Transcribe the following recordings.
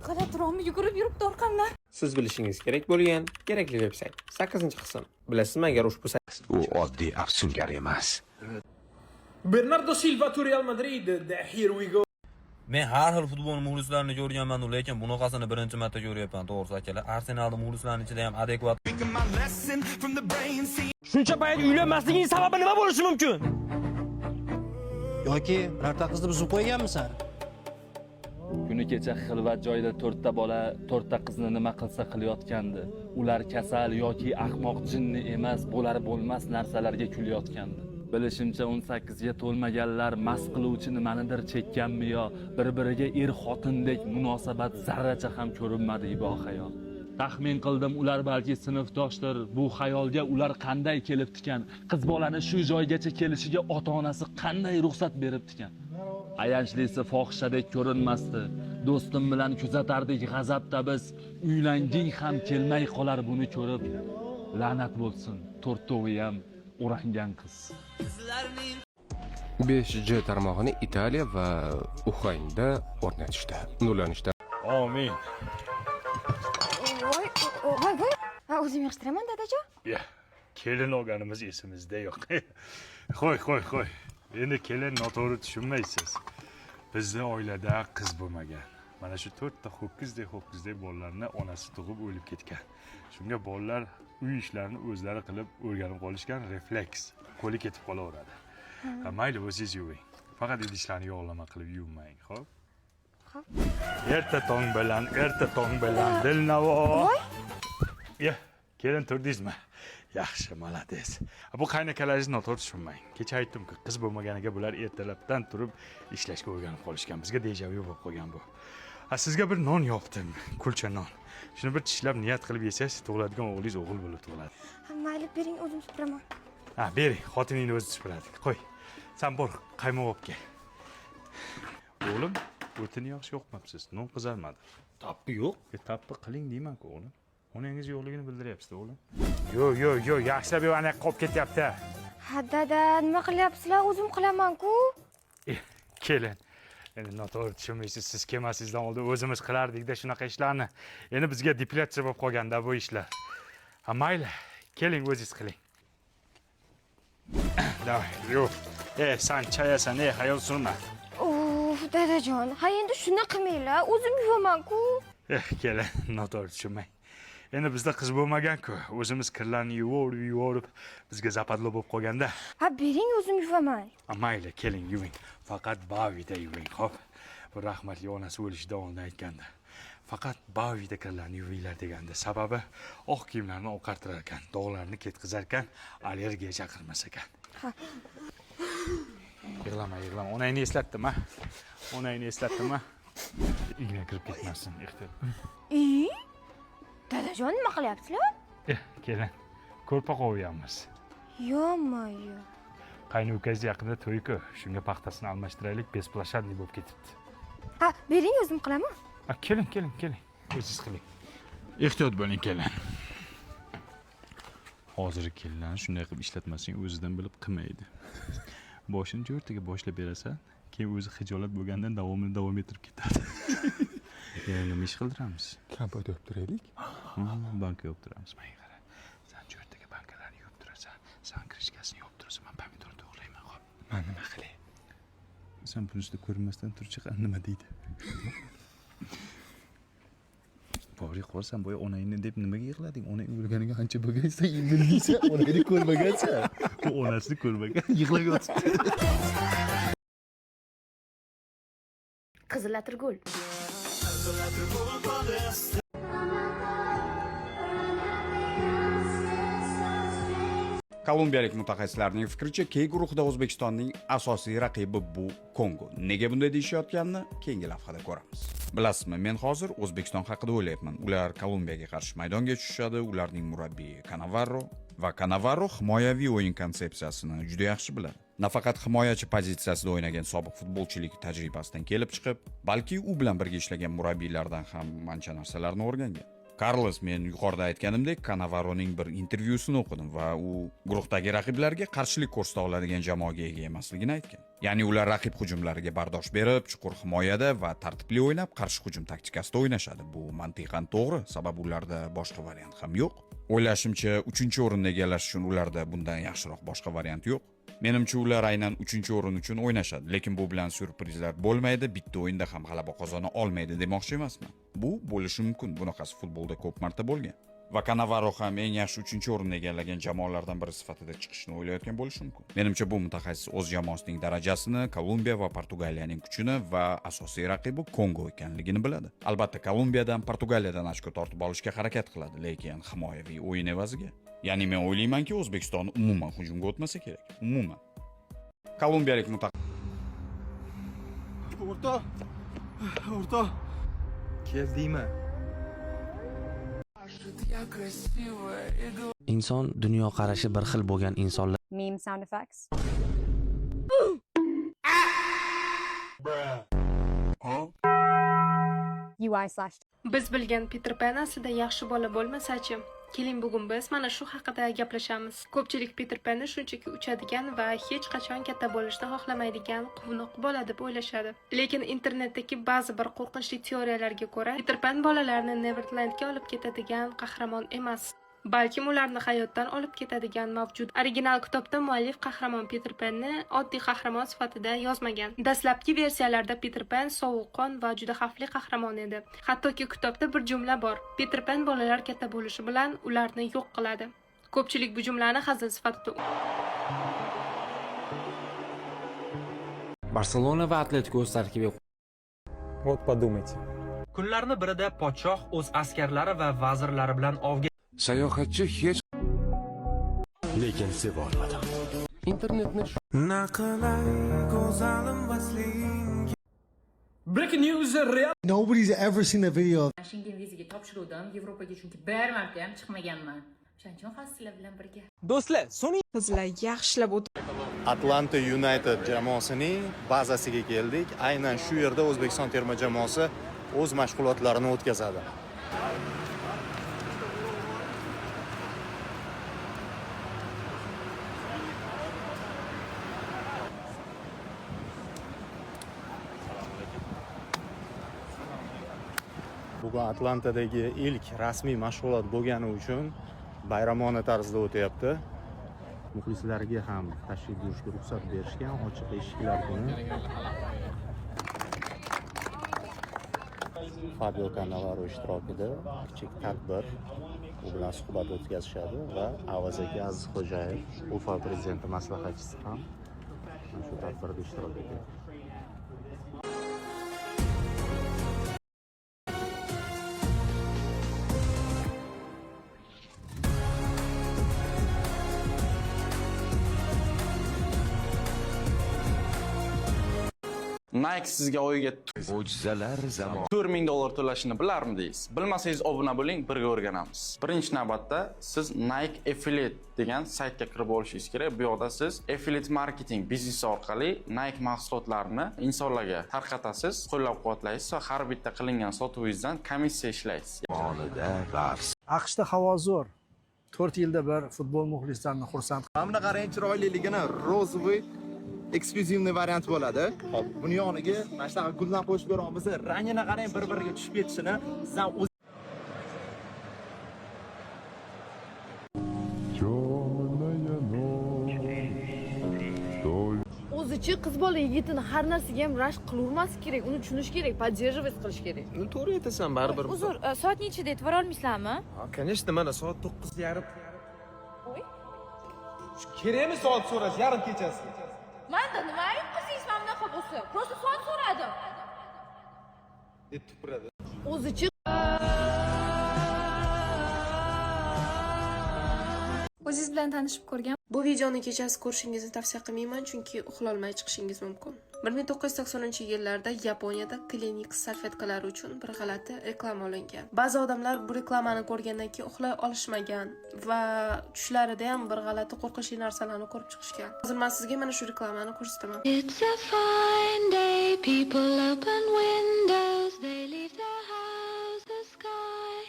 G'alatiroqmi yugurib yuribdi orqamdan. Siz bilishingiz kerak bo'lgan kerakli veb-sayt. 8-qism. Bilasizmi, agar ushbu sayt U oddiy afsungar emas. Bernardo Silva to Real Madrid. Here we go. Men har xil futbol muxlislarini ko'rganman, lekin bunaqasini birinchi marta ko'ryapman, to'g'risi, akalar. Arsenalning muxlislarini ichida ham adekvat Shuncha payt uylanmasligining sababi nima bo'lishi mumkin? Yoki birorta qizni buzib qo'yganmisan? Kuni kecha xilvat joyda to'rtta bola to'rtta qizni nima qilsa qilayotgandi. Ular kasal yoki ahmoq, jinni emas, bo'lar bo'lmas narsalarga kulayotgandi. Bilishimcha, 18 ga to'lmaganlar mast qiluvchi nimanidir chekkanmi yo bir-biriga er xotindek munosabat zarracha ham ko'rinmadi ibohayo. Taxmin qildim, ular balki sinfdoshdir. Bu xayolga ular qanday kelibdikan? Qiz bolani shu joygacha kelishiga ota-onasi qanday ruxsat beribdikan? Ayanchlisi, fohishadek ko'rinmasdi. Do'stim bilan kuzatardik g'azabda biz. Uylanging ham kelmay qolar buni ko'rib. La'nat bo'lsin, to'rtovi ham o'rangan qiz. 5G tarmog'ini Italiya va Uxanda o'rnatishdi. Nurlanishda Amin. Voy, voy, voy. Ha, o'zim yig'ishtiraman, dadajon. Ya, kelin olganimiz esimizda yo'q. Qo'y, qo'y, qo'y. Endi kelin, noto'g'ri tushunmaysiz. Bizni oilada qiz bo'lmagan. Mana shu to'rtta ho'kizdek ho'kizdek bolalarni onasi tug'ib o'lib ketgan. Shunga bolalar uy ishlarini o'zlari qilib o'rganib qolishgan, refleks. Qo'li ketib qolaveradi. Ha, mayli, o'zingiz yuving. Faqat idishlarni yog'lama qilib yuvmang, xo'p? Erta tong bilan, erta tong bilan, Dilnavo. Ya, kelin, turdingizmi? Yaxshi, молодец. Bu qaynakalaringizni noto'g'ri tushunmang. Kecha aytdim-ku, qiz bo'lmaganiga bular ertalabdan turib ishlashga o'rganib qolishgan. Bizga dejavu bo'lib qolgan bu. Ha, sizga bir non yopdim, kulcha non. Shuni bir tishlab niyat qilib yesangiz, tug'iladigan o'g'lingiz o'g'il bo'lib tug'iladi. Ha, mayli, bering, o'zim supuraman. Ha, bering, xotiningni o'zi supuradi. Qo'y. San bor, qaymoq olib kel. O'g'lim, o'tini yaxshi yoqmabsiz. Non qizarmadi. Tappi yo'q. E, tappi qiling deyman-ku, o'g'lim. Onangiz yo'qligini bildiryapsiz, o'g'lim. Yo'q, yo'q, yo'q, yaxshilab yo'q, ana qolib ketyapti. Ha, dada, nima qilyapsizlar? O'zim qilaman-ku. E, kelin. Endi noto'g'ri tushunmaysiz, siz kelmasingizdan oldin o'zimiz qilardik-da shunaqa ishlarni. Endi bizga depilyatsiya bo'lib qolganda bu ishlar. Ha, mayli, keling, o'zingiz qiling. Давай, yo'q. E, san chayasan, ey, hayol surma. Uf, dadajon, ha, endi shuni qilmanglar, o'zim yuvaman-ku. Eh, kelin, noto'g'ri tushunmang. Endi bizda qiz bo'lmagan-ku. O'zimiz kirlarni yuvaverib, yuvaverib bizga западло bo'lib qolganda. Ha, bering, o'zim yuvaman. A, mayli, keling, yuving. Faqat Bavida yuving, xo'p? Bu rahmatli onasi o'lishidan oldin aytgandi. Faqat Bavida kirlarni yuvinglar degandi. Sababi oq kiyimlarni oqartirar ekan, dog'larni ketqizar ekan, allergiya chaqirmas ekan. Ha. Yig'lama, yig'lama. Onangni eslatdim, ha? Onangni eslatdim, ha? Igna kirib ketmasin, ehtiyot. I? Dadajon, nima qilyapsizlar? Eh, kelin, ko'rpa qo'yyapmiz. Yo-moyo. Qayni ukangiz yaqinda to'y-ku, shunga paxtasini almashtiraylik, бесплощадный bo'lib ketibdi. Ha, bering, o'zim qilaman. Ha, keling, keling, keling. O'zingiz qiling. Ehtiyot bo'ling, kelin. Hozir kelinlarni shunday qilib ishlatmasang, o'zidan bilib qilmaydi. Boshini jo'rtaga boshlab berasan, keyin o'zi xijolat bo'lgandan davomini davom ettirib ketadi. Yana nima ish qildiramiz? Kompot yopib turaylik. Banka yopib turamiz. Menga qara. San jo'rtaga bankalarni yuvib turasan, san крышка sini yopib turasan, man pomidor to'g'rayman, xo'p? Man nima qilay? Sen bunisida ko'rinmasdan turchi, nima deydi? Bori qolsan, boya onangni deb nimaga yig'lading? Onang o'lganiga Ancha bo'lgan, sen endi deysan, onangni ko'rmagansan. U onasini ko'rmagan, yig'lab yotibdi. Qizil atirgul. Kolumbiyalik mutaxassislarning fikricha, K guruhida O'zbekistonning asosiy raqibi bu Kongo. Nega bunday deyishayotganini keyingi lavhada ko'ramiz. Bilasizmi, men hozir O'zbekiston haqida o'ylayapman. Ular Kolumbiyaga qarshi maydonga tushishadi, ularning murabbiyi Kanavaro va Kanavaro himoyaviy o'yin konsepsiyasini juda yaxshi biladi. Nafaqat himoyachi pozitsiyasida o'ynagan sobiq futbolchilik tajribasidan kelib chiqib, balki u bilan birga ishlagan murabbiylardan ham ancha narsalarni o'rgangan. Karlos, men yuqorida aytganimdek, Kanavaroning bir intervyusini o'qidim va u guruhdagi raqiblarga qarshilik ko'rsata oladigan jamoaga ega emasligini aytgan. Ya'ni ular raqib hujumlariga bardosh berib, chuqur himoyada va tartibli o'ynab, qarshi hujum taktikasida o'ynashadi. Bu mantiqan to'g'ri, sababi ularda boshqa variant ham yo'q. O'ylashimcha, 3-o'rinni egallash uchun ularda bundan yaxshiroq boshqa variant yo'q. Menimcha, ular aynan 3-o'rin uchun o'ynashadi, lekin bu bilan syurprizlar bo'lmaydi, bitta o'yinda ham g'alaba qozona olmaydi demoqchi emasman. Bu bo'lishi mumkin, bunaqasi futbolda ko'p marta bo'lgan. Va Kanavaro ham eng yaxshi 3-o'rinni egallagan jamoalardan biri sifatida chiqishni o'ylayotgan bo'lishi mumkin. Menimcha, bu mutaxassis o'z jamoasining darajasini, Kolumbiya va Portugaliyaning kuchini va asosiy raqibi Kongo ekanligini biladi. Albatta, Kolumbiyadan, Portugaliyadan ochko tortib olishga harakat qiladi, lekin himoyaviy o'yin evaziga. Ya'ni men o'ylaymanki, O'zbekiston umuman hujumga o'tmasa kerak. Umuman. Kolumbiyalik mutaxassis O'rtoq. O'rtoq. Keldingmi? Inson dunyoqarashi bir xil bo'lgan insonlar Meme sound effects. UI slash Biz bilgan Peter Pan aslida yaxshi bola bo'lmasa-chi? Keling, bugun biz mana shu haqida gaplashamiz. Ko'pchilik Peter Panni shunchaki uchadigan va hech qachon katta bo'lishni xohlamaydigan quvnoq bola deb o'ylashadi. Lekin internetdagi ba'zi bir qo'rqinchli teoriyalarga ko'ra, Peter Pan bolalarni Neverlandga olib ketadigan qahramon emas, balkim ularni hayotdan olib ketadigan mavjud. Original kitobda muallif qahramon Peter Panni oddiy qahramon sifatida yozmagan. Dastlabki versiyalarda Peter Pan sovuqqon va juda xavfli qahramon edi. Hattoki kitobda bir jumla bor: Peter Pan bolalar katta bo'lishi bilan ularni yo'q qiladi. Ko'pchilik bu jumlani hazil sifatida Barselona va Atletiko o'z tarkibiga Вот подумайте. Kunlarni birida podshoh o'z askarlari va vazirlari bilan ovga Sayohatchi hech lekin seva olmadim. Internetni Go'zalim vasling. Breaking news, Real Nobody's ever seen a video of Schengen vizaga topshiruvdim Yevropaga, chunki bir marta ham chiqmaganman. O'shaning uchun hozir sizlar bilan birga. Do'stlar, so'ng Qizlar, yaxshilab Atlanta United jamoasining bazasiga keldik. Aynan shu yerda O'zbekiston terma jamoasi o'z mashg'ulotlarini o'tkazadi. Bugun Atlantadagi ilk rasmiy mashg'ulot bo'lgani uchun bayramona tarzda o'tyapti. Muxlislarga ham tashrif buyurishga ruxsat berishgan, ochiq eshiklar kuni. Fabio Cannavaro ishtirokida kichik tadbir, u bilan suhbat o'tkazishadi va Avaz aka Azizxo'jayev, UFA prezidenti maslahatchisi ham mana shu tadbirda ishtirok etadi. Nike sizga oyiga mo'jizalar zamoni 4000 dollar to'lashini bilarmidingiz? Bilmasangiz obuna bo'ling, birga o'rganamiz. Birinchi navbatda siz Nike Affiliate degan saytga kirib olishingiz kerak. Bu yoqda siz affiliate marketing biznesi orqali Nike mahsulotlarini insonlarga tarqatasiz, qo'llab-quvvatlaysiz va har bitta qilingan sotuvingizdan komissiya ishlaysiz. AQShda havo zo'r. 4 yilda bir futbol muxlislarini xursand Mana buni qarang chiroyliligini, розовый эксклюзивный variant bo'ladi. Hop, buni yoniga mana shunaqa guldan qo'shib beramiz. Rangini qarang, bir-biriga tushib ketishini. Sizdan O'zichi qiz bola yigitini har narsaga ham rashk qilavermas kerak, uni tushunish kerak, поддерживать qilish kerak. Ну, to'g'ri aytasan, baribir. Uzr, soat nechida yetib bora olmaysizlarmi? Конечно, mana soat 9:30. Oy. Kerakmi soat so'rash yarim kechasi? Manda nima ayb qilsangiz mana bunaqa bo'lsa? Просто soat so'radim. Deb tupuradi. O'zichi O'zingiz bilan tanishib ko'rgan. Bu videoni kechasi ko'rishingizni tavsiya qilmayman, chunki uxlolmay chiqishingiz mumkin. 1990-yillarda Yaponiyada Kleenex salfetkalari uchun bir g'alati reklama olingan. Ba'zi odamlar bu reklamani ko'rgandan keyin uxlay olishmagan va tushlarida ham bir g'alati qo'rqinchli narsalarni ko'rib chiqishgan. Hozir men sizga mana shu reklamani ko'rsataman. It's a fine day, people open windows, they leave their house, the sky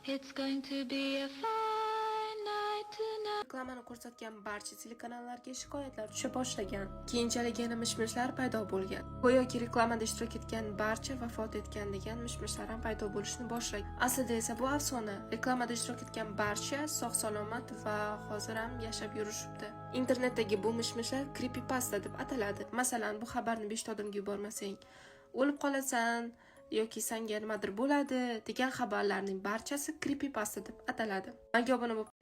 It's going to be a fine night tonight. Reklamani ko'rsatgan barcha telekanallarga shikoyatlar tusha boshlagan. Keyinchalik yana mish-mishlar paydo bo'lgan. Go'yoki reklamada ishtirok etgan barcha vafot etgan degan mish-mishlar ham paydo bo'lishni boshlagan. Aslida esa bu afsona. Reklamada ishtirok etgan barcha sog' salomat va hozir ham yashab yurishibdi. Internetdagi bu mish-mishlar creepypasta deb ataladi. Masalan, bu xabarni 5 ta odamga yubormasang, o'lib qolasan yoki sanga nimadir bo'ladi degan xabarlarning barchasi creepypasta deb ataladi. Manga obuna bo'lib